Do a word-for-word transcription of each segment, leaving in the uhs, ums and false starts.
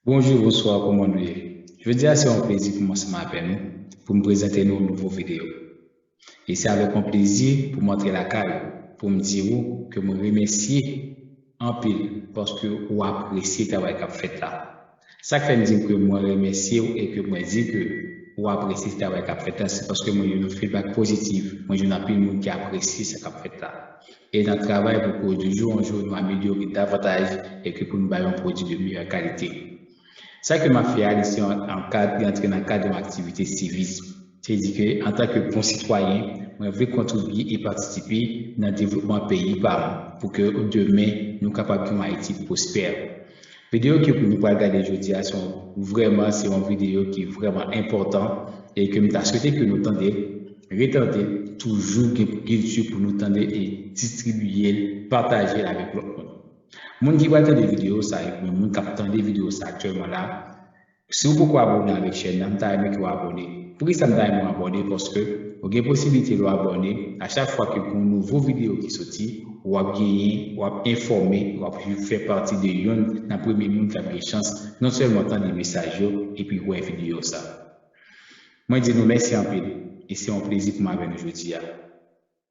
Bonjou, bonswa, kòman nou ye? Jodi a, se yon plezi pou m ansanm avè nou, pou m prezante nou yon nouvo videyo. E se avèk yon plezi pou m antre lakay ou, pou m di ou ke mwen remèsye anpil paske ou apresye travay k ap fèt la. Sa k fè m di ke mwen remèsye w e ke mwen di ke ou apresye travay k ap fèt la, se paske mwen jwenn yon feedback pozitif. Mwen jwenn anpil moun ki apresye sa k ap fèt la. E n ap travay pou ke de jour en jour nou amelyore davantaj e ke pou nou bay yon pwodui de meyè kalite. Sa ke m ap fè a, li se an, an kad, li antre nan kad yon aktivite sivis. Se di ke, antanke bon sitwayen, mwen vle kontribye e patisipe nan devlopman peyi pa m, pou ke demen nou kapab gen yon Ayiti pwospè. Videyo ke nou pral gade jodi a, se yon, vrèman, se yon videyo ki vrèman enpòtan e ke m ta swete ke nou tande, retande, toujou gen kilti pou nou tande e distribiye l, pataje l avèk lòt moun. Moun ki pral tande videyo sa, e moun k ap tande videyo sa aktyèlman la, si w poko abòne avèk chèn nan, m ta renmen ke w abòne. Poukisa m ta renmen w abòne? Paske ou gen posiblite lè w abòne, a chak fwa ke gen yon nouvo videyo ki soti, w ap genyen, w ap enfòme, w ap fè pati de yonn nan premye moun k ap gen chans non sèlman tande mesaj yo, epi wè videyo sa. Mwen di nou mèsi anpil, e se yon plezi pou m avè nou jodi a.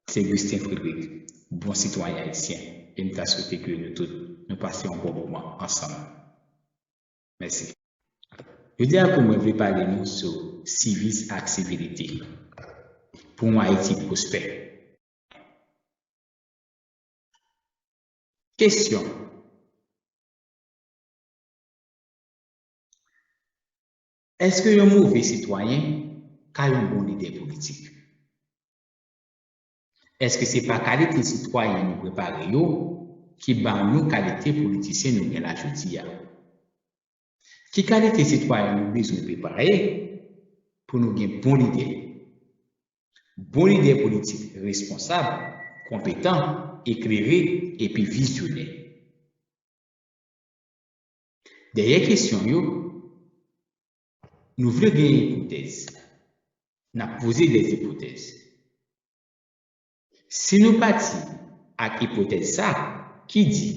Se Gustin Frederick, bon sitwayen ayisyen, e m ta swete ke nou tout, nou pase yon bon moman ansanm. Mèsi. Jodi a, pou mwen vle pale nou sou sivis ak sivilite pou yon Ayiti pwospè. Kesyon. Èske yon move sitwayen ka yon bon lidè politik? Èske se pa kalite sitwayen nou prepare yo ki ba nou kalite politisyen nou gen la jodi a? Ki kalite sitwayen nou bezwen prepare pou nou gen bon lidè? Bon lidè politik responsab, konpetan, eklere epi vizyonè. Dèyè kesyon yo, nou vle gen ipotèz. N ap poze de ipotèz. Si nou pati ak ipotèz sa ki di,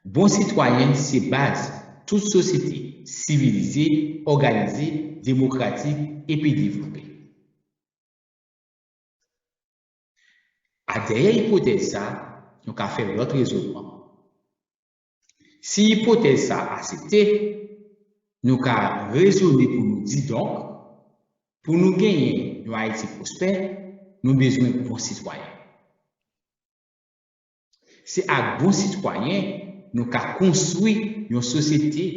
bon sitwayen se baz tout sosyete sivilize, òganize, demokratik epi devlope. A dèyè ipotèz sa, nou ka fè lòt rezonman. Si ipotèz sa aksepte, nou ka rezone pou nou di donk, pou nou genyen yon Ayiti pwospè, nou bezwen bon sitwayen. Se ak bon sitwayen nou ka konstwi yon sosyete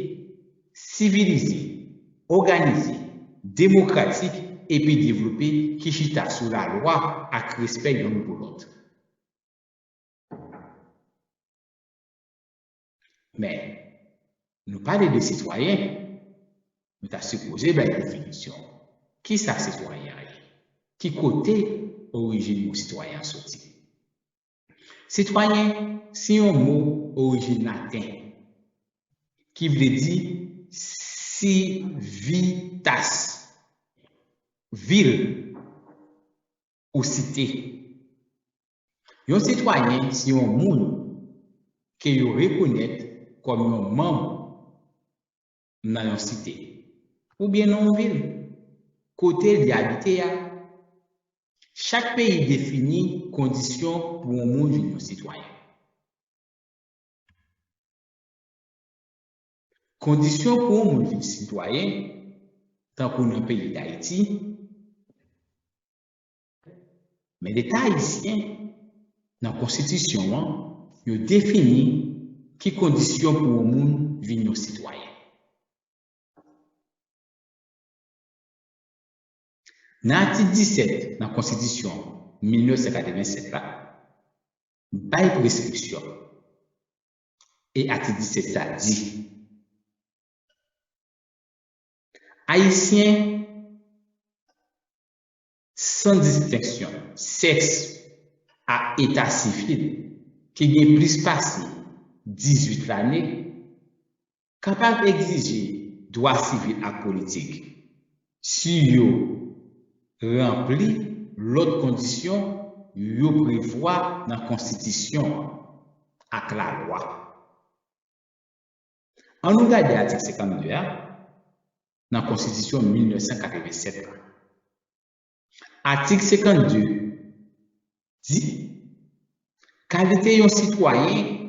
sivilize, òganize, demokratik epi devlope ki chita sou lalwa ak respè yonn pou lòt. Men, nou pale de sitwayen, nou ta sipoze bay definisyon. Kisa sitwayen an ye? Ki kote orijin mo sitwayen an soti? Sitwayen se yon mo orijin laten ki vle di civitas, vil ou site. Yon sitwayen se yon moun ke yo rekonèt kòm yon manm nan yon site oubyen nan yon vil kote li abite a. Chak peyi defini kondisyon pou yon moun vin yon sitwayen. Kondisyon pou yon moun vin sitwayen, tankou nan peyi Dayiti, men Leta ayisyen, nan konstitisyon an, yo defini ki kondisyon pou yon moun vin yon sitwayen. Nan atik disèt nan konstitisyon mil nèf san katrevennsèt la, bay preskripsyon. E atik disèt sa di, Ayisyen, san distenksyon sèks ak eta sivil, ki gen plis pase dizuit lane, kapab egzije dwa sivil ak politik si yo ranpli lòt kondisyon yo prevwa nan konstitisyon an ak lalwa. An nou gade atik senkannde a nan Konstitisyon mil nèf san katrevennsèt la. Atik senkannde di, kalite yon sitwayen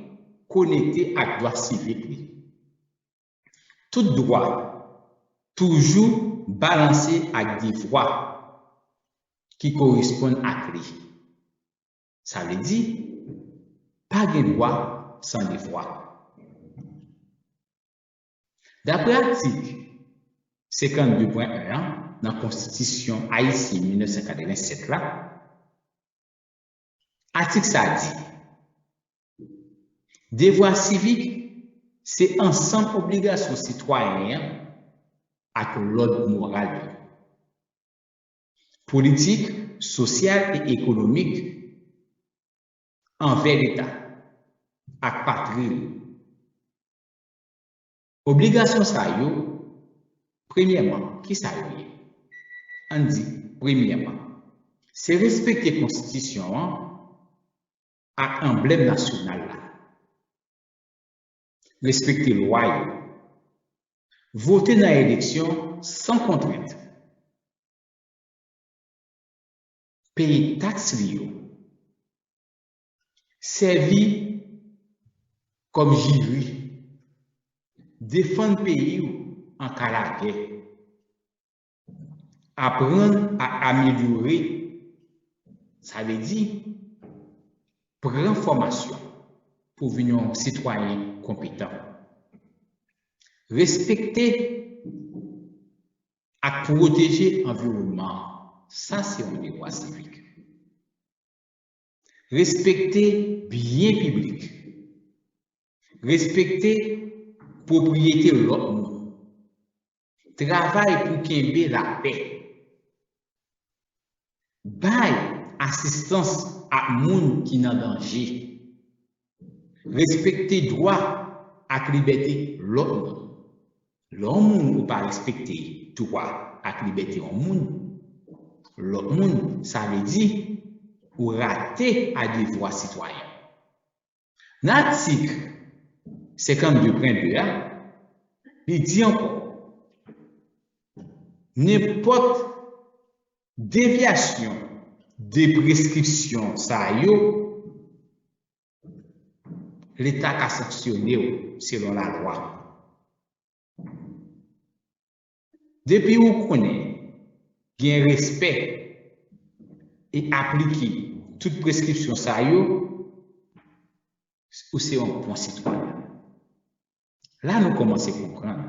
konekte ak dwa sivik li. Tout dwa toujou balanse ak devwa ki koresponn ak li. Sa vle di, pa gen dwa san devwa. Daprè atik senkannde pwen en an nan Konstitisyon ayisyen mil nèf san katrevennsèt la, atik sa a di, devwa sivik se ansanm obligasyon sitwayen an ak lòd moral yo, politik, sosyal e ekonomik anvè Leta ak patri l. Obligasyon sa yo, premyèman, ki sa yo ye? Ann di, premyèman, se respekte Konstitisyon an ak anblèm nasyonal la, respekte lwa yo, vote nan eleksyon san kontrent, peye taks li yo, sèvi kòm jiri, defann peyi w an ka lagè, aprann ak amelyore, sa vle di pran fòmasyon pou vin yon sitwayen konpetan. Respekte ak pwoteje anviwònman an, sa se yon devwa sivik. Respekte byen piblik. Respekte pwopriyete lòt moun. Travay pou kenbe lapè. Bay asistans ak moun ki nan danje. Respekte dwa ak libète lòt moun. Lè yon moun ou pa respekte dwa ak libète yon moun, lòt moun, sa vle di ou rate a devwa sitwayen. Nan atik senkannde pwen de a, li di ankò, nenpòt devyasyon de preskripsyon sa yo, Leta ka sanksyone w selon lalwa. Depi ou konnen gen respè e aplike tout preskripsyon sa yo, ou se yon bon sitwayen. La nou kòmanse konprann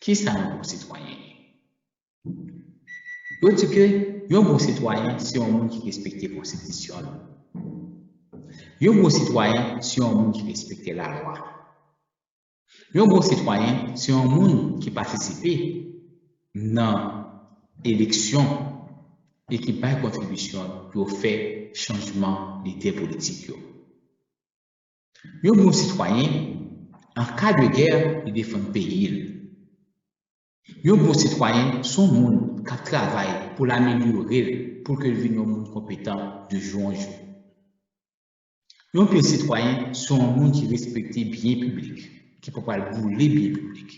kisa yon bon sitwayen ye. Yo di ke yon bon sitwayen se yon moun ki respekte konstitisyon l. Yon bon sitwayen se yon moun ki respekte lalwa. Yon bon sitwayen se yon moun ki patisipe nan eleksyon e ki bay kontribisyon pou yo fè chanjman lidè politik yo. Yon bon sitwayen, an ka de gè, li defann peyi l. Yon bon sitwayen se yon moun k ap travay pou l amelyore l, pou l ke l vin yon moun konpetan de jou an jou. Yon bon sitwayen se yon moun ki respekte byen piblik, ki pa pral boule byen piblik.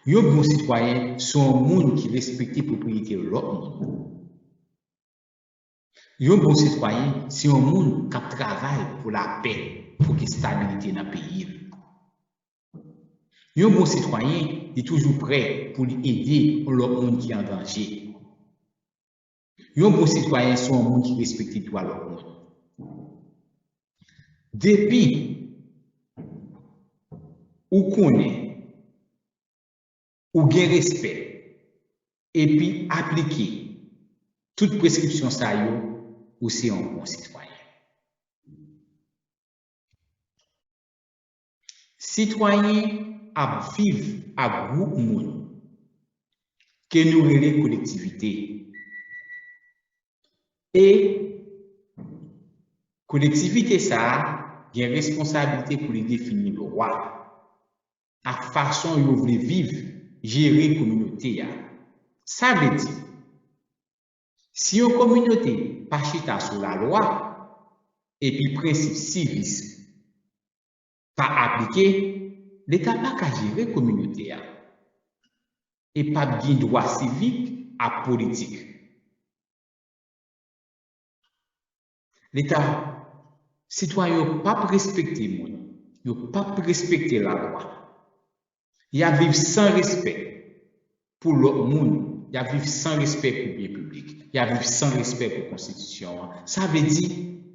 Yon bon sitwayen se yon moun ki respekte pwopriyete lòt moun. Yon bon sitwayen se yon moun k ap travay pou lapè, pou gen estabilite nan peyi l. Yon bon sitwayen, li toujou prè pou li ede yon lòt moun ki an danje. Yon bon sitwayen se yon moun ki respekte dwa lòt moun. Depi ou konnen, ou gen respè, epi aplike tout preskripsyon sa yo, ou se yon bon sitwayen. Sitwayen ap viv ak gwoup moun ke nou rele kolektivite. E kolektivite sa a gen responsablite pou li defini lwa ak fason yo vle viv, jere kominote a. Sa vle di, si yon kominote pa chita sou lalwa epi prensip sivis pa aplike, Leta pa ka jere kominote a e p ap gen dwa sivik ak politik. Leta, sitwayen yo p ap respekte moun, yo p ap respekte lalwa. Y ap viv san respè pou lòt moun, y ap viv san respè pou byen piblik, y ap viv san respè pou konstitisyon an. Sa vle di,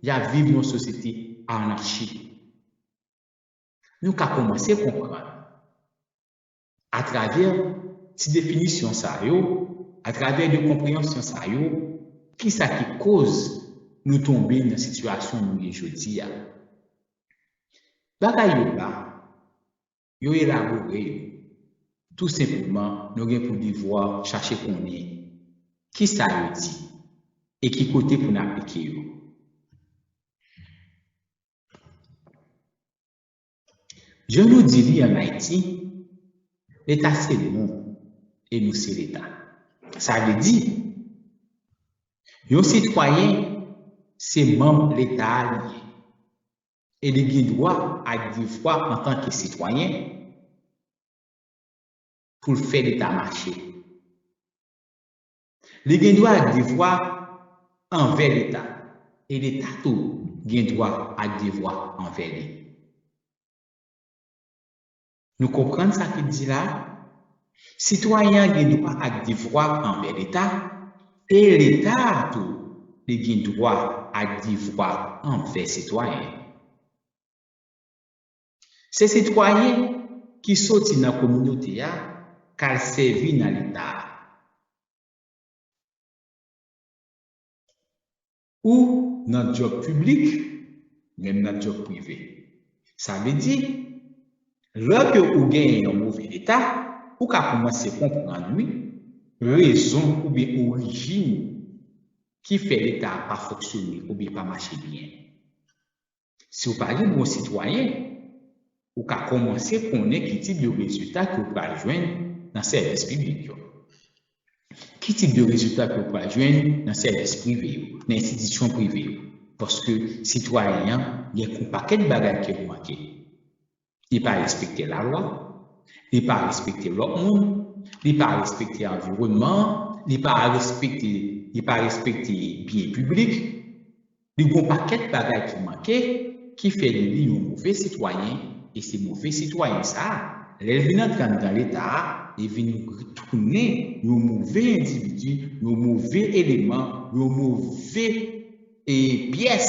y ap viv nan yon sosyete anachi. Nou ka kòmanse konprann atravè ti definisyon sa yo, atravè de konpreyansyon sa yo, kisa ki koz nou tonbe nan sitiyasyon nou ye jodi a. Bagay yo la, yo elabore yo. Tou senpleman, nou gen pou devwa chache konnen kisa yo di e ki kote pou n aplike yo. Jan nou di li ann Ayiti, Leta se nou e nou se Leta. Sa vle di, yon sitwayen se manm Leta a li ye e li gen dwa ak devwa antanke sitwayen pou l fè Leta mache. Li gen dwa ak devwa anvè Leta, e Leta tou gen dwa ak devwa anvè li. Nou konprann sa ki di la? Sitwayen an gen dwa ak devwa anvè Leta, e Leta a tou, li gen dwa ak devwa anvè sitwayen. Se sitwayen ki soti nan kominote a k al sèvi nan Leta a. Ou nan djòb piblik, menm nan djòb prive. Sa vle di, lè ke ou genyen yon move Leta, ou ka kòmanse konprann, wi, rezon oubyen orijin ki fè Leta a pa fonksyone oubyen pa mache byen. Si w pa gen bon sitwayen, ou ka kòmanse konnen ki tip de rezilta ke w pral jwenn nan sèvis piblik yo. Ki tip de rezilta ke w pral jwenn nan sèvis prive yo, nan enstitisyon prive yo? Paske sitwayen an gen yon pakèt bagay ke l manke. Li pa respekte lalwa, li pa respekte lòt moun, li pa respekte anviwònman an, li pa respekte, li pa respekte byen piblik. Li gon pakèt bagay ki manke, ki fè de li yon move sitwayen, e se move sitwayen sa a, lè l vin antre anndan Leta a, li vin retounen yon move endividi, yon move eleman, yon move, e, pyès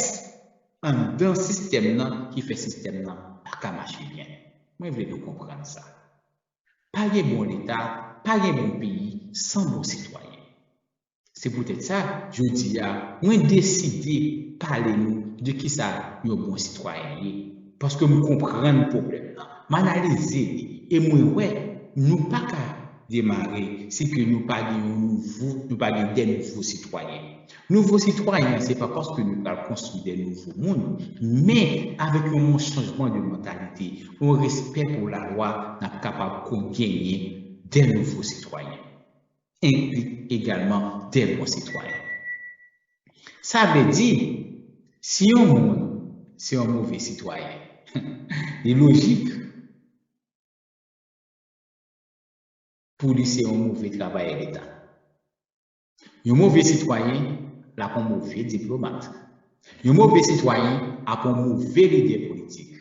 anndan sistèm nan ki fè sistèm nan pa ka mache byen. Mwen vle nou konprann sa. Pa gen bon Leta, pa gen bon peyi san bon sitwayen. Se poutèt sa, jodi a, mwen deside pale nou de kisa yon bon sitwayen ye. Paske m konprann pwoblèm nan. M analize li e mwen wè nou pa ka demare si ke nou pa gen yon nouvo, nou pa gen de nouvo sitwayen. Nouvo sitwayen, se pa paske nou pral konstwi de nouvo moun, men avèk yon, yon chanjman de mantalite, yon respè pou lalwa, n ap kapab kon genyen de nouvo sitwayen. Enkli egalman de bon sitwayen. Sa vle di, si yon moun se yon move sitwayen, li lojik pou li se yon move travayè Leta. Yon move sitwayen, l ap yon move diplomat. Yon move sitwayen ap yon move lidè politik.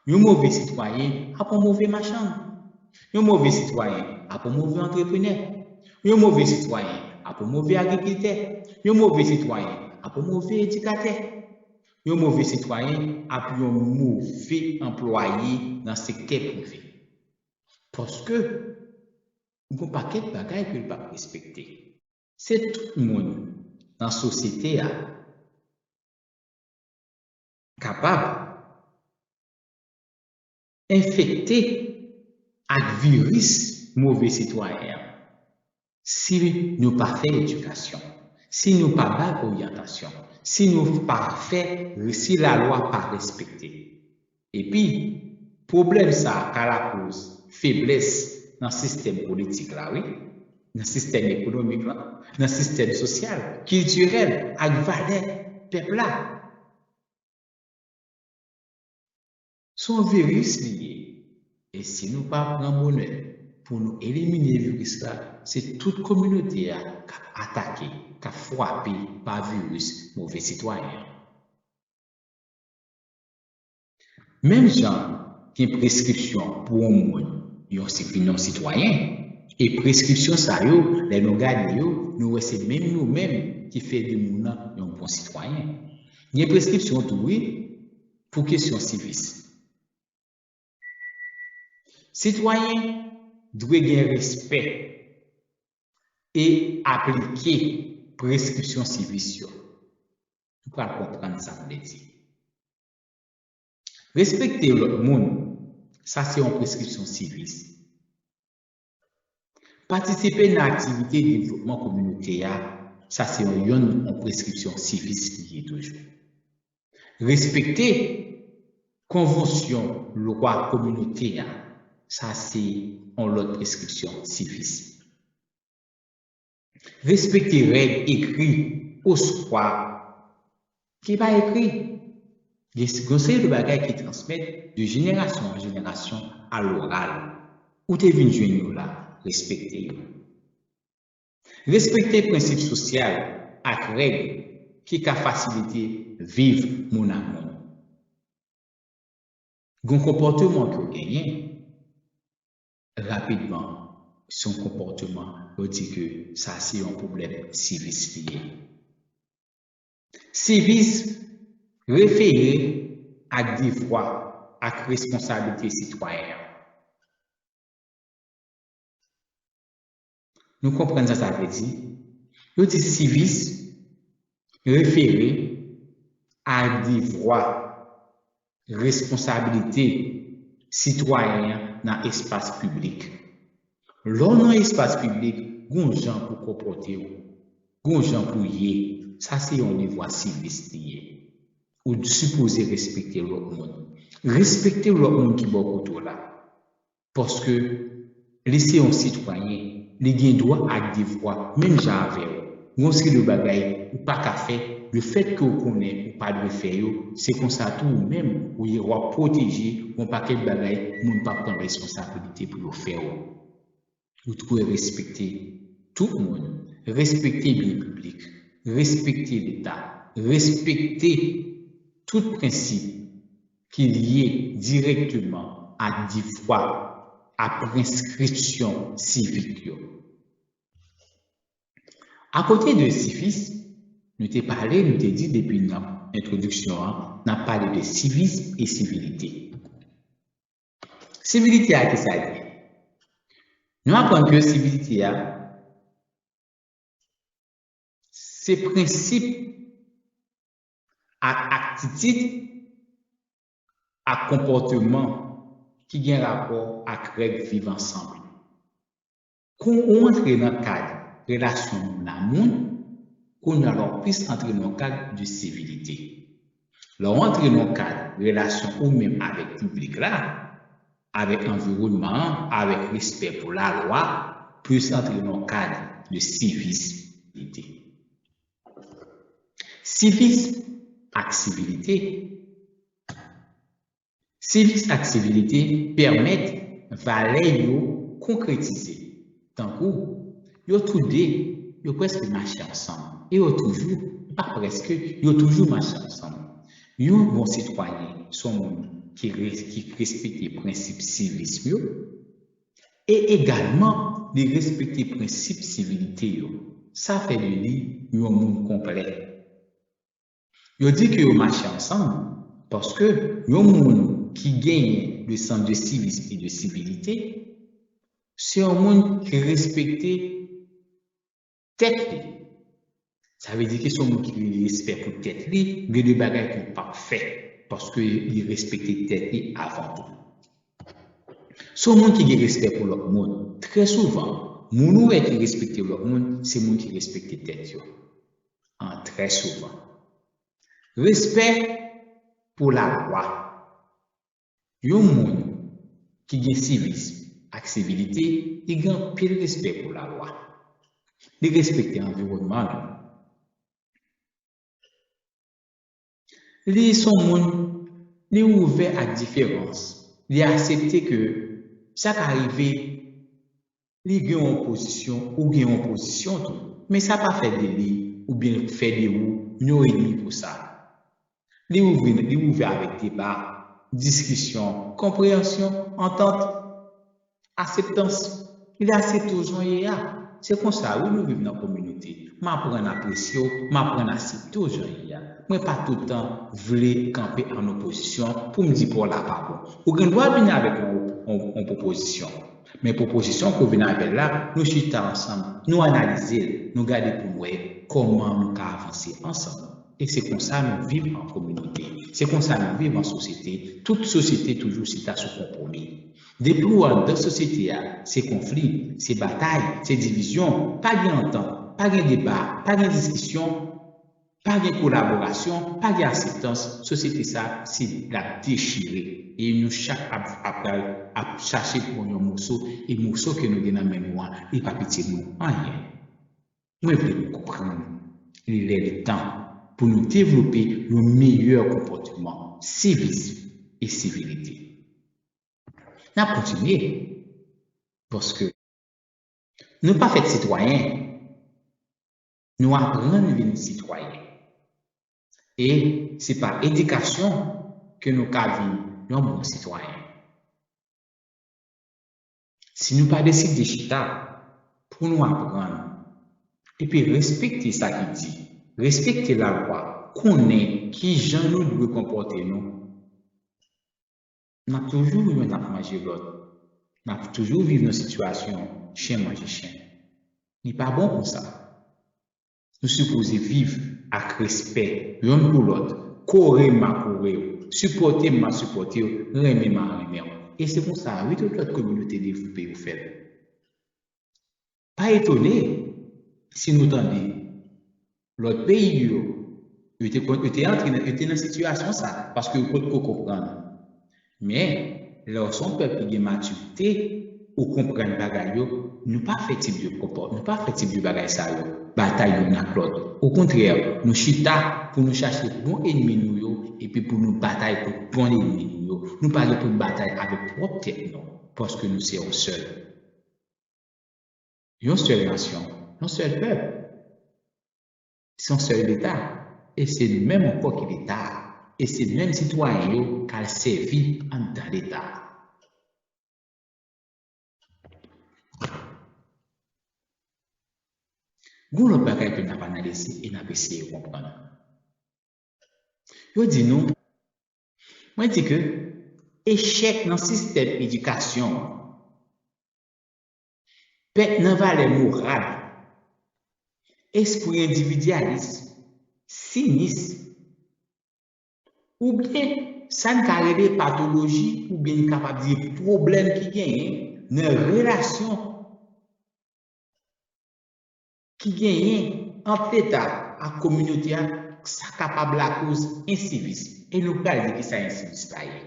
Yon move sitwayen ap yon move machann. Yon move sitwayen ap yon move antreprenè. Yon move sitwayen ap yon move agrikiltè. Yon move sitwayen ap yon move edikatè. Yon move sitwayen ap yon move anplwaye nan sektè prive. Paske, gon pakèt bagay ke l p ap respekte. Se tout moun nan sosyete a kapab enfekte ak viris move sitwayen an si nou pa fè edikasyon, si nou pa bay oryantasyon, si nou pa fè, si lalwa pa respekte. Epi, pwoblèm sa a ka lakoz feblès nan sistèm politik la, wi, nan sistèm ekonomik la, nan sistèm sosyal, kiltirèl ak valè pèp la. Se yon viris li ye. E si nou pa pran bonè pou nou elimine viris la, se tout kominote a k ap atake, k ap frape pa viris move sitwayen an. Menm jan gen preskripsyon pou yon moun, yon si-, vin yon sitwayen, e preskripsyon sa yo, lè nou gade yo, nou wè se menm yo menm ki fè de moun nan yon bon sitwayen. Gen preskripsyon tou, wi, pou kesyon sivis. Sitwayen dwe gen respè e aplike preskripsyon sivis yo. Nou pral konprann sa m vle di. Respekte lòt moun, sa se yon preskripsyon sivis. Patisipe nan aktivite devlopman kominote a, sa se yon, yonn yon preskripsyon sivis li ye toujou. Respekte konvansyon lwa kominote a, sa se yon lòt preskripsyon sivis. Respekte règ ekri oswa ki pa ekri. Gen s-, gen seri de bagay ki transmèt de jenerasyon an jenerasyon aloral. Ou te vin jwenn yo la, respekte yo. Respekte prensip sosyal ak règ ki ka fasilite viv moun ak moun. Gen konpòteman ke w genyen, rapidman, se yon konpòteman, yo di ke sa se yon pwoblèm sivis li ye. Sivis refere ak devwa ak responsablite sitwayen an. Nou konprann sa sa vle di? Yo di sivis refere a devwa, responsablite sitwayen an nan espas piblik. Lè w nan espas piblik, gon jan pou konpòte w, gon jan pou ye. Sa se yon devwa sivis li ye. Ou sipoze respekte lòt moun. Respekte lòt moun ki bò kote w la. Paske li se yon sitwayen, li gen dwa ak devwa, menm jan avè w. Gon seri de bagay ou pa ka fè, lefètke w konnen ou pa dwe fè yo, se konsa tou ou menm, ou ye, w ap pwoteje yon pakèt bagay moun p ap pran responsabilite pou yo fè w. Ou dwe respekte tout moun, respekte byen piblik, respekte Leta, respekte tout prensip ki lye dirèkteman a devwa, a preskripsyon sivik yo. Akote de sivis, nou te pale, nou te di depi nan entwodiksyon an, n ap pale de sivis e sivilite. Sivilite a, ki sa l ye? Nou aprann ke sivilite a, se prensip ak atitid ak konpòteman ki gen rapò ak règ viv ansanm. Kon ou antre nan kad relasyon moun a moun, kounye a la w plis antre nan kad de sivilite. Lè w antre nan kad relasyon ou menm avèk piblik la, avèk anviwònman an, avèk respè pou lalwa, plis antre nan kad de sivilite. Sivis ak sivilite. Sivis ak sivilite pèmèt valè yo konkretize. Tankou, yo toude, yo prèske mache ansanm. E yo toujou, pa prèske, yo toujou mache ansanm. Yon bon sitwayen se yon moun ki re-, ki respekte prensip sivis yo, e egalman, li respekte prensip sivilite yo. Sa fè de li yon moun konplè. Yo di ke yo mache ansanm, paske yon moun ki genyen le sans de civisme et de civilité, se yon moun ki respekte tèt li. Sa vle di ke se yon moun ki gen respè pou tèt li, gen de bagay ke l p ap fè, paske li respekte tèt li avan tou. Se yon moun ki gen respè pou lòt moun. Trè souvan, moun ou wè ki respekte lòt moun, se moun ki respekte tèt yo. An, trè souvan. Respè pou lalwa. Yon moun ki gen sivis ak sivilite, li gen anpil respè pou lalwa. Li respekte anviwònman li. Li se yon moun, li ouvè ak diferans. Li aksepte ke Sa ka rive, li gen yon pozisyon, ou gen yon pozisyon tou. Men sa pa fè de li oubyen fè de ou yon ènmi pou sa. Li ouvri, li ouvè avèk deba, diskisyon, konpreyansyon, antant, akseptans. Li aksepte w jan w ye a. Se konsa, wi, nou viv nan kominote. M aprann apresye w, m aprann aksepte w jan w ye a. Mwen pa toutan vle kanpe an opozisyon pou m di pa w la pa bon. Ou gen dwa vini avèk yon, yon, yon pwopozisyon. Men pwopozisyon ke w vin avè l la, nou chita ansanm, nou analize l, nou gade pou n wè kòman nou ka avanse ansanm. E se konsa nou viv an kominote. Se konsa nou viv an sosyete. Tout sosyete toujou chita sou konpwomi. Depi w anndan sosyete a, se konfli, se batay, se divizyon, pa gen antant, pa gen deba, pa gen diskisyon, pa gen kolaborasyon, pa gen akseptans, sosyete sa, se l ap dechire. E nou chak ap, ap, ap chache pran yon moso, e moso ke nou gen nan men nou an, li p ap itil nou anyen. Mwen vle nou konprann, li lè li tan pou nou devlope yon meyè konpòteman sivis e sivilite. N ap kontinye, paske nou pa fèt sitwayen, nou aprann vin sitwayen. E se pa edikasyon ke nou ka vin yon bon sitwayen. Si nou pa deside chita pou nou aprann, epi respekte sa ki di, respekte lalwa, konnen kijan nou dwe konpòte nou, n ap toujou youn ap manje lòt. N ap toujou viv nan sitiyasyon chen manje chen. Li pa bon konsa. Nou sipoze viv ak respè youn pou lòt, kore m a kore w, sipòte m a sipòte w, renmen m a renmen w. E se konsa, wi, tout lòt kominote devlope yo fè l. Pa etone si nou tande lòt peyi yo, yo te, yo te antre nan, yo te nan sitiyasyon sa, paske yo potko konprann. Men, lè w se yon pèp ki gen matirite, ou konprann bagay yo, nou pa fè tip de konpò-, nou pa fè tip de bagay sa yo, batay youn ak lòt. Okontrè, nou chita pou nou chache bon ènmi nou yo, epi pou nou batay kont bon ènmi nou yo. Nou pa gen pou n batay avèk pwòp tèt nou, paske nou se yon sèl. Yon sèl nasyon, yon sèl pèp. Se yon sèl Leta. E se nou menm ankò ki Leta a. E se menm sitwayen yo k al sèvi anndan Leta a. Gon lòt bagay ke n ap analize e n ap eseye konprann. Yo di nou, mwen di ke echèk nan sistèm edikasyon an, pèt nan valè moral, espri endividyalis, sinis, oubyen sa n ka rele patoloji, oubyen n kapab di pwoblèm ki genyen nan relasyon ki genyen ant Leta ak kominote a, sa kapab lakoz ensivis. E nou pral di kisa ensivis la ye.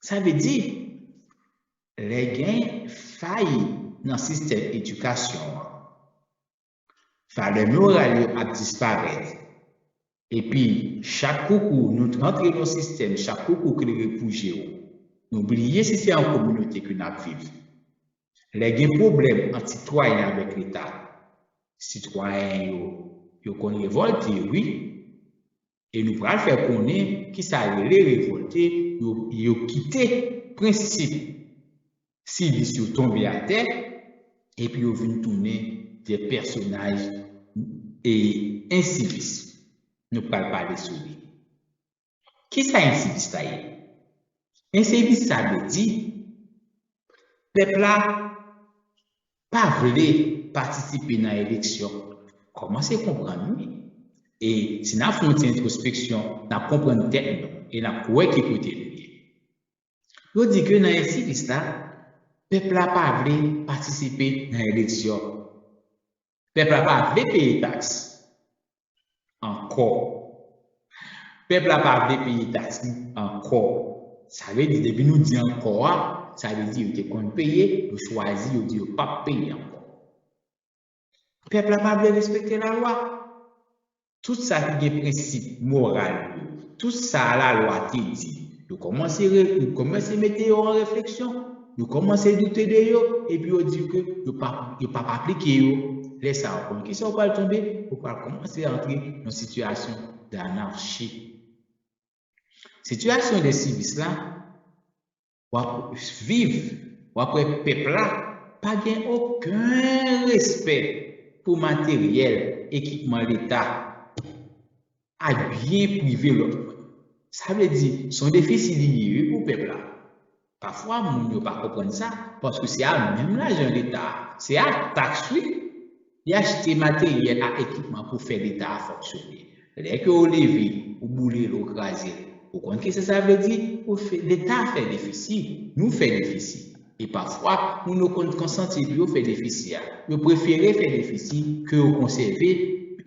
Sa vle di, lè gen fay nan sistèm edikasyon an, valè moral yo ap disparèt. Epi, chak koukou nou rantre nan sistèm, chak koukou ke l refouje w, nou bliye si se an kominote ke n ap viv. Lè gen pwoblèm ant sitwayen avèk Leta, sitwayen yo, yo konn revòlte, wi. E nou pral fè konnen kisa rele revòlte, yo, yo kite prensip sivis yo tonbe atè, epi yo vin tounen de pèsonaj e ensivis. Nou pral pale sou li. Kisa ensivis la ye? Ensivis sa vle di, pèp la pa vle patisipe nan eleksyon. Kòmanse konprann, wi. E si n ap fè yon ti entwospeksyon, n ap konprann tèt nou e n ap wè ki kote nou ye. Yo di ke nan ensivis la, pèp la pa vle patisipe nan eleksyon. Pèp la pa vle peye taks ankò. Pèp la pa vle peye taks li ankò. Sa vle di, depi nou di ankò a, sa vle di yo te konn peye, yo chwazi, yo di yo p ap peye ankò. Pèp la pa vle respekte lalwa. Tout sa ki gen prensip moral yo, tout sa lalwa te di, Yo kòmanse re, yo kòmanse mete yo an refleksyon, yo kòmanse doute de yo, epi yo di ke yo pa, yo p ap aplike yo. Lè sa a, ou konn kisa w pral tonbe? Ou pral kòmanse antre nan sitiyasyon danachi. Sitiyasyon de sivis la, w ap viv, w ap wè pèp la pa gen okenn respè pou materyèl, ekipman Leta ak byen prive lòt moun. Sa vle di, se yon defisi li ye, wi, pou pèp la. Pafwa, moun yo pa konprann sa, paske se a menm lajan Leta a, se a taks, wi, li achte materyèl ak ekipman pou fè Leta a fonksyone. Lè ke w leve, ou boule l, ou kraze l, ou konn kisa sa vle di? Ou fè, Leta a fè defisi, nou fè defisi. E pafwa, moun yo konn konsanti epi yo fè defisi a. Yo prefere fè defisi ke yo konsève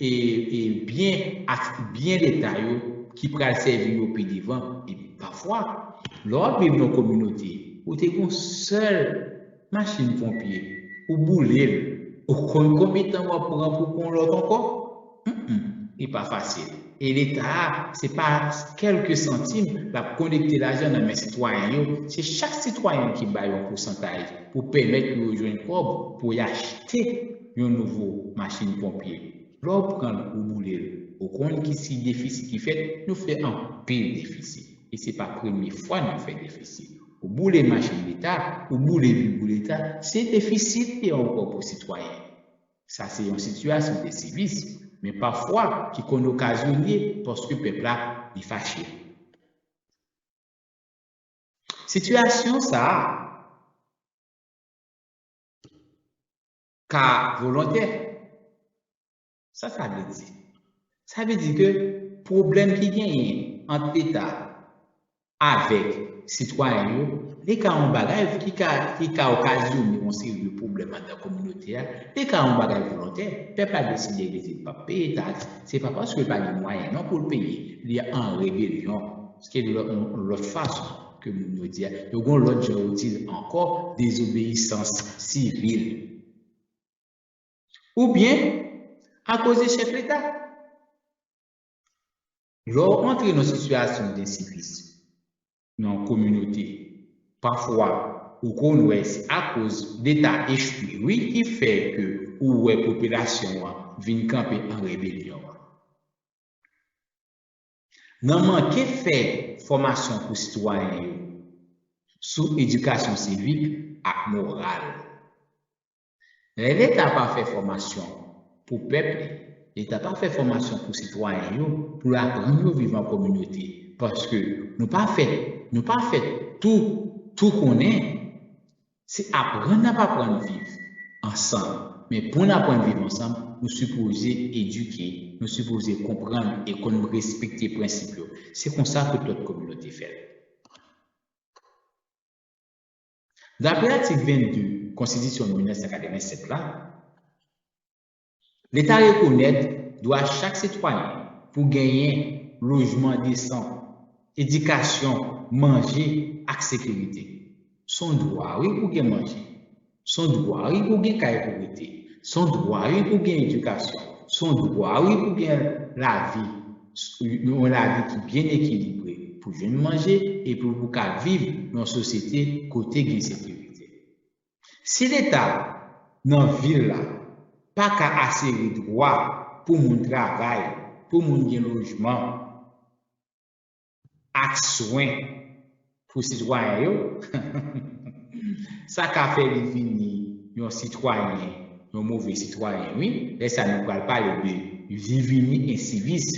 e, e byen ak byen Leta yo ki pral sèvi yo pi devan. E pafwa, lè w ap viv nan yon kominote, ou te gen yon sèl machin ponpye, ou boule l, ou konn konbyen tan w ap pran pou pran yon lòt ankò? Humm, li pa fasil. E Leta a, se pa kèlke santim l ap kolekte lajan nan men sitwayen yo, se chak sitwayen ki bay yon pousantaj pou pèmèt yo jwenn kòb pou y achte yon nouvo machin ponpye. Lè w pran l, ou boule l, ou konn ki si defisi ki fèt, nou fè anpil defisi. E se pa premye fwa nou fè defisi. Ou boule machin Leta, ou boule biwo Leta, se defisi l ye ankò pou sitwayen. Sa se yon sitiyasyon de sivis, men pafwa ki konn okazyone paske pèp la li fache. Sitiyasyon sa a ka volontè. Sa sa vle di? Sa vle di ke pwoblèm ki genyen ant Leta avèk sitwayen yo, li ka yon bagay ki ka, ki ka okazyone yon seri de pwoblèm anndan kominote a, li ka yon bagay volontè. Pèp la deside li di l p ap peye taks, se pa paske l pa gen mwayen non pou l peye, li an rebelyon. Se lòt, yon lòt fason ke moun yo di a. Yo gen yon lòt jan yo di l ankò, dezobeyisans sivil. Oubyen akoz de chèf Leta. Lè w antre nan sitiyasyon de sivis nan yon kominote, pafwa ou konn wè se akoz Leta echwe, wi, ki fè ke ou wè popilasyon an vin kanpe an rebelyon. Nan manke fè fòmasyon pou sitwayen yo sou edikasyon sivik ak moral. Lè Leta pa fè fòmasyon pou pèp li, Leta pa fè fòmasyon pou sitwayen yo, pou l aprann yo viv an kominote, paske nou pa fèt, nou pa fèt tou, tou konnen. Se aprann n ap aprann viv ansanm. Men pou n aprann viv ansanm, nou sipoze edike, nou sipoze konprann e konn respekte prensip yo. Se konsa tout lòt kominote fè l. Daprè atik vennde Konstitisyon mil nèf san katrevennsèt la, Leta rekonèt dwa chak sitwayen pou genyen lojman desan, edikasyon, manje ak sekirite. Se yon dwa, wi, pou gen manje. Se yon dwa, wi, pou gen kay pou rete. Se yon dwa, wi, pou gen edikasyon. Se yon dwa, wi, pou gen lavi, yon lavi ki byen ekilibre, pou jwenn manje epi pou ka viv nan yon sosyete kote gen sekirite. Si Leta nan vil la pa ka asire dwa pou moun travay, pou moun gen lojman ak swen pou sitwayen yo, sa ka fè li vini yon sitwayen, yon move sitwayen, wi. Lè sa nou pral pale de li vini ensivis.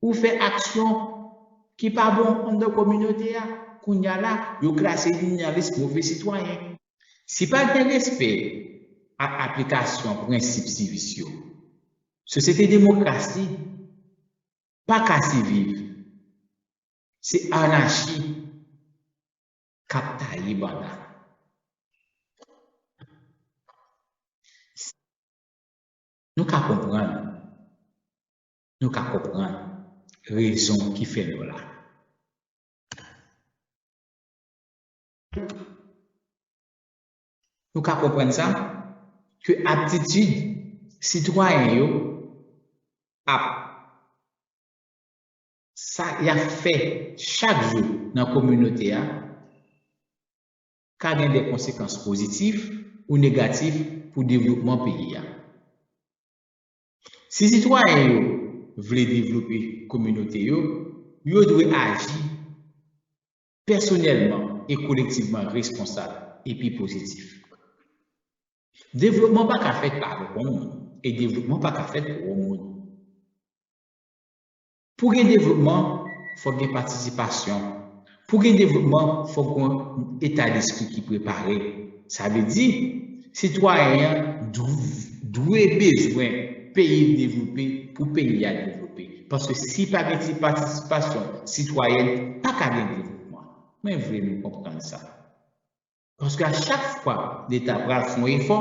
Ou fè aksyon ki pa bon anndan kominote a, kounye a la, yo klase li nan lis move sitwayen. Si pa gen respè ak aplikasyon prensip sivis yo, sosyete demokrasi pa ka siviv. Se anachi k ap taye banda. Nou ka konprann, nou ka konprann rezon ki fè nou la. Nou ka konprann sa, ke aptitid sitwayen yo ap sa y ap fè chak jou nan kominote a ka gen de konsekans pozitif ou negatif pou devlopman peyi a. Si sitwayen yo vle devlope kominote yo, yo dwe aji pèsonèlman e kolektivman responsab epi pozitif. Devlopman pa ka fèt pa avèk yon moun, e devlopman pa ka fèt pou yon moun. Pou gen devlopman, fòk gen patisipasyon. Pou gen devlopman, fòk gen yon eta despri ki prepare. Sa vle di, sitwayen an dw-, dwe bezwen peyi l devlope pou peyi a devlope. Paske si pa gen ti patisipasyon sitwayèn, pa ka gen devlopman. Mwen vle nou konprann sa. Paske a chak fwa Leta pral fè yon efò,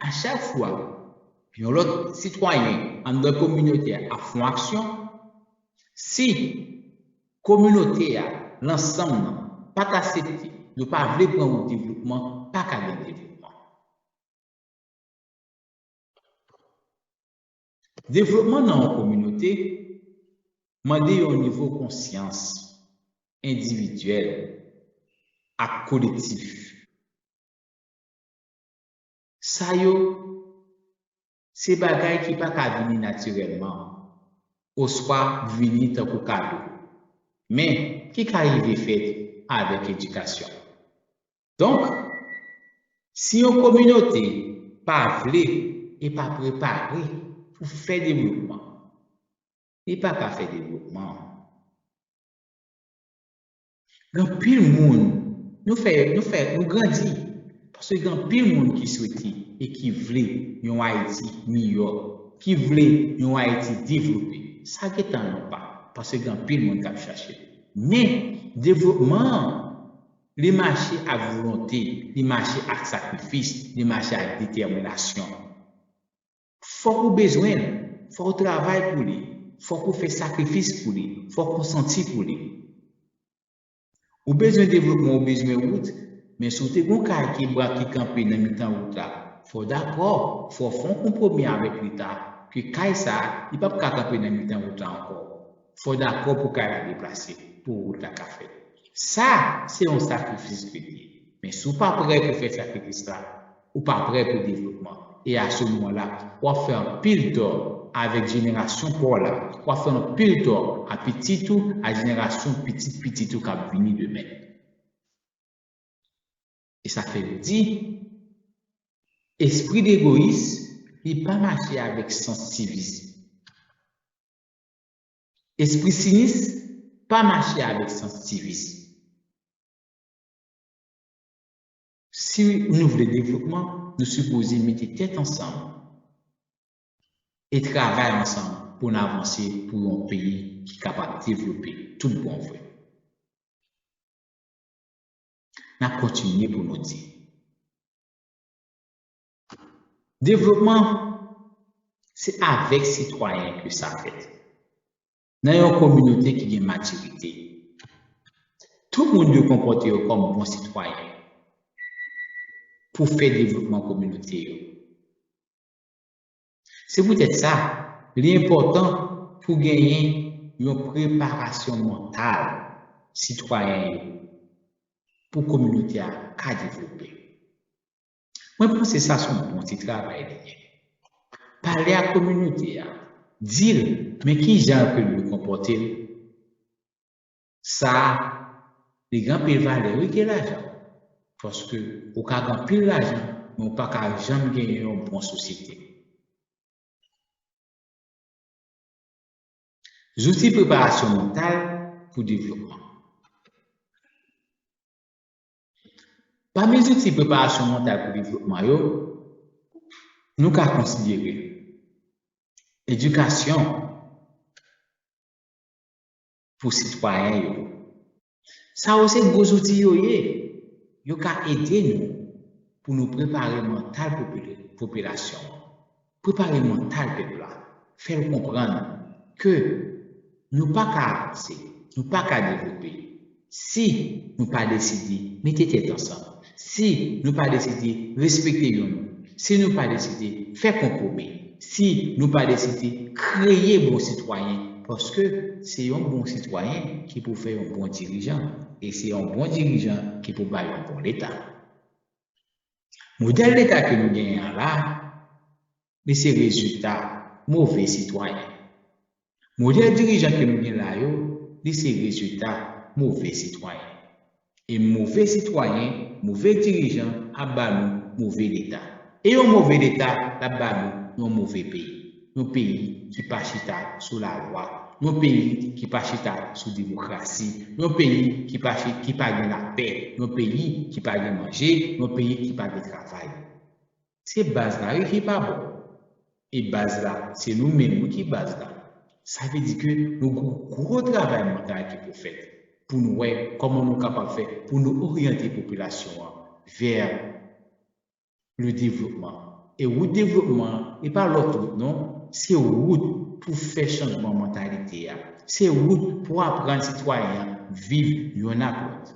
a chak fwa yon lòt sitwayen anndan kominote a ap fè yon aksyon, si kominote a, lansanm nan, pa t aksepte, yo pa vle pran wout devlopman, pa ka gen devlopman. Devlopman nan yon kominote mande yon nivo konsyans endividyèl ak kolektif. Sa yo, se bagay ki pa ka vini natirèlman, oswa vini tankou kado, men ki ka rive fèt avèk edikasyon. Donk, si yon kominote pa vle e pa prepare pou fè devlopman, li pa ka fè devlopman. Gen anpil moun, nou fè, nou fè, nou grandi, paske gen anpil moun ki swete e ki vle yon Ayiti miyò, ki vle yon Ayiti devlope. Sa gentan yon pa, paske gen anpil moun k ap chache l. Men, devlopman an, li mache ak volonte, li mache ak sakrifis, li mache ak detèminasyon. Fòk ou bezwen l, fòk ou travay pou li, fòk ou fè sakrifis pou li, fòk ou santi pou li. Ou bezwen devlopman, ou bezwen wout, men si w te gen yon kay ki bra ki kanpe nan mitan wout la, fò w dakò, fò w fè yon konpwomi avèk Leta ke kay sa a, li p ap ka kanpe nan mitan wout la ankò. Fò w dakò pou kay la deplase, pou wout la ka fèt. Sa, se yon sakrifis ke l ye. Men si w pa prè pou fè sakrifis la, ou pa prè pou devlopman. E a se moman la, w ap fè anpil tò avèk jenerasyon pa w la. W ap fè anpil tò a pitit ou, a jenerasyon pitit pitit ou k ap vini demen. E sa fè nou di, espri degoyis, li pa mache avèk sans sivis. Espri sinis pa mache avèk sans sivis. Si nou vle devlopman, nou sipoze mete tèt ansanm e travay ansanm pou n avanse pou yon peyi ki kapab devlope tout bon vre. N ap kontinye pou nou di, devlopman, se avèk sitwayen ke sa fèt. Nan yon kominote ki gen matirite, tout moun dwe konpòte yo kòm bon sitwayen pou fè devlopman kominote yo. Se poutèt sa, li enpòtan pou genyen yon preparasyon mantal sitwayen yo pou kominote a ka devlope. Mwen panse sa se yon bon ti travay li ye. Pale ak kominote a, di l men ki jan ke l dwe konpòte l. Sa a, li gen anpil valè wi ke lajan. Paske ou ka gen anpil lajan, men ou pa ka janm genyen yon bon sosyete. Zouti preparasyon mantal pou devlopman. Pami zouti preparasyon mantal pou devlopman yo, nou ka konsidere edikasyon pou sitwayen yo. Sa yo se gwo zouti yo ye. Yo ka ede nou pou nou prepare mantal popil-, popilasyon an. Prepare mantal pèp la. Fè l konprann ke nou pa ka avanse, nou pa ka devlope si nou pa deside mete tèt ansanm, si nou pa deside respekte youn lòt, si nou pa deside fè konpwomi, si nou pa deside kreye bon sitwayen Paske se yon bon sitwayen ki pou fè yon bon dirijan, e se yon bon dirijan ki pou bay yon bon Leta. Modèl Leta ke nou genyen an la, li se rezilta move sitwayen. Modèl dirijan ke nou gen la yo, li se rezilta move sitwayen. E move sitwayen, move dirijan ap ba nou move Leta. E yon move Leta, l ap ba nou yon move peyi. Yon peyi ki pa chita sou lalwa. Yon peyi ki pa chita sou demokrasi. Yon peyi ki pa, chi- ki pa gen lapè. Yon peyi ki pa gen manje. Yon peyi ki pa gen travay. Se baz la, wi, ki pa bon. E baz la, se nou menm, wi, ki baz la. Sa vle di ke nou gon gwo travay mantal ki pou fèt pou nou wè kòman nou kapab fè pou nou oryante popilasyon an vè le devlopman. E wout devlopman an, e pa lòt wout, non. Se wout pou fè chanjman mantalite a. Se wout pou aprann sitwayen an viv youn ak lòt.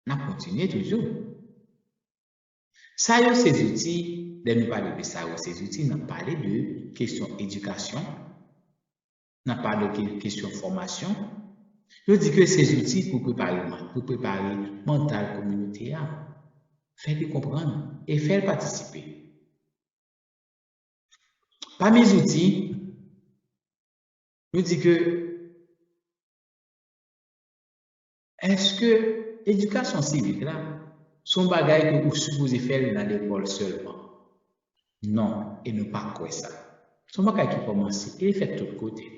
N ap kontinye toujou. Sa yo se zouti, lè nou pale de sa yo se zouti, n ap pale de kesyon edikasyon, n ap pale de ke- kesyon fòmasyon. Yo di ke se zouti pou prepare, man- pou prepare mantal kominote a, fè li konprann e fè l patisipe. Pami zouti, nou di ke, èske edikasyon sivik la se yon bagay ke ou sipoze fè l nan lekòl sèlman? Non, e nou pa kwè sa. Se yon bagay ki kòmanse e li fèt tout kote.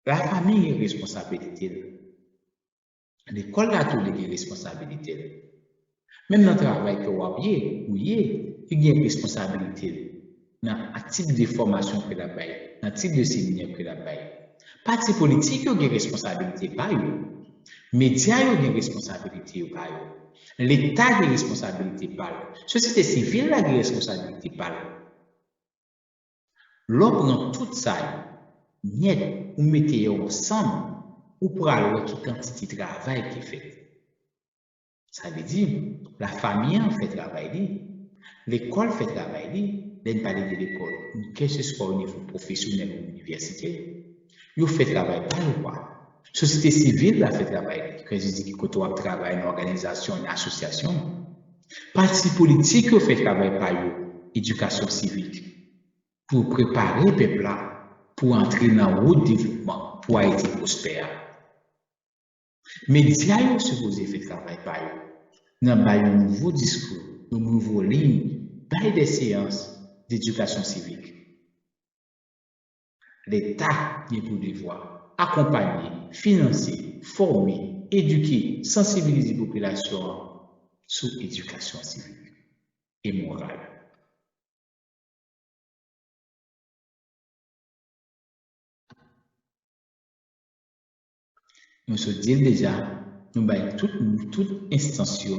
Lafanmi gen responsabilite l. Lekòl la tou li gen responsabilite l. Menm nan travay ke w ap ye, ou ye, li gen responsabilite l. Nan tip de fòmasyon ke l ap bay, nan tip de seminè ke l ap bay. Pati politik yo gen responsabilite pa yo. Medya yo gen responsabilite yo pa yo. Leta gen responsabilite pa l. Sosyete sivil la gen responsabilite pa l. Lè w pran tout sa yo nèt, ou mete yo ansanm, ou pral wè ki kantite travay ki fèt. Sa vle di, lafanmi an fè travay li, lekòl fè travay li, lè n pale de lekòl, kèlkeswa o nivo pwofesyonèl ou inivèsite, yo fè travay pa yo a. Sosyete sivil la fè travay li, kè di ki kote w ap travay nan òganizasyon, nan asosyasyon. Pati politik yo fè travay pa yo, edikasyon sivik, pou prepare pèp la pou antre nan wout devlopman pou Ayiti pwospè a. Medya yo sipoze fè travay pa yo nan bay yon nouvo diskou, yon nouvo liy, bay de seyans dedikasyon sivik. Leta gen pou devwa akonpanye, finanse, fòme, edike, sansibilize popilasyon an sou edikasyon sivik e moral. Nou sot di l deja, nou bay tout, tout enstans yo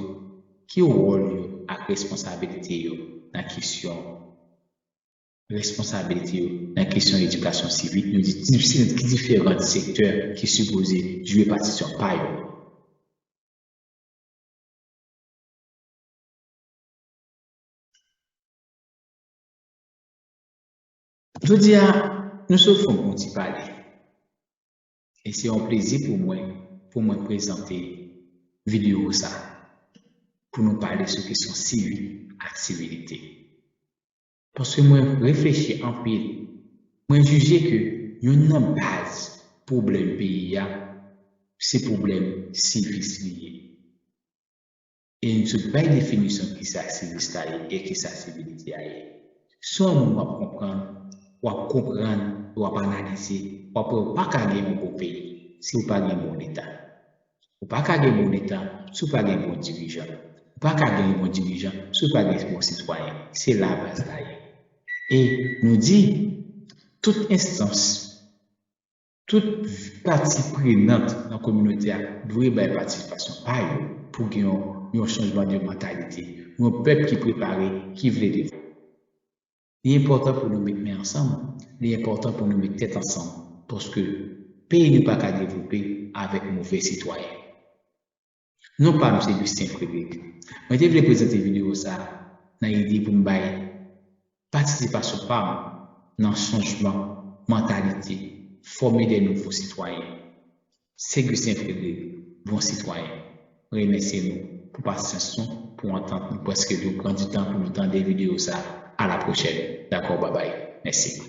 ki wòl yo ak responsabilite yo nan kesyon responsabilite yo nan kesyon edikasyon sivik, nou di ki diferan sektè ki sipoze jwe patisyon pa yo. Jodi a, nou sot fè yon ti pale. E se yon plezi pou mwen, pou mwen prezante videyo sa, pou nou pale sou kesyon sivik ak sivilite. Paske mwen reflechi anpil, mwen jije ke youn nan baz pwoblèm peyi a, se pwoblèm sivis li ye. E n sot bay definisyon kisa sivis la ye e kisa sivilite a ye. Si yon moun w ap konprann, w ap konprann, w ap analize, w ap wè ou pa ka gen yon bon peyi si ou pa gen bon Leta. Ou pa ka gen bon Leta si ou pa gen bon dirijan. Ou pa ka gen bon dirijan si ou pa gen bon sitwayen. Se la baz la ye. E nou di, tout enstans, tout pati prenant nan kominote a dwe bay patisipasyon pa yo pou gen yon, yon chanjman de mantalite, yon pèp ki prepare, ki vle devlopman. Li enpòtan pou nou met men ansanm, li enpòtan pou nou met tèt ansanm, paske peyi nou pa ka devlope avèk move sitwayen. Non pa m se Lucien Frederick. Mwen te vle prezante videyo sa nan ide pou m bay patisipasyon pa m nan chanjman mantalite, fòme de nouvo sitwayen. Se Gustin Frédéric, bon sitwayen. Remèsye nou pou pasyans nou, pou antant nou, paske nou pran di tan pou nou tande videyo sa. A la pwochèn. Dakò, babay. Mèsi.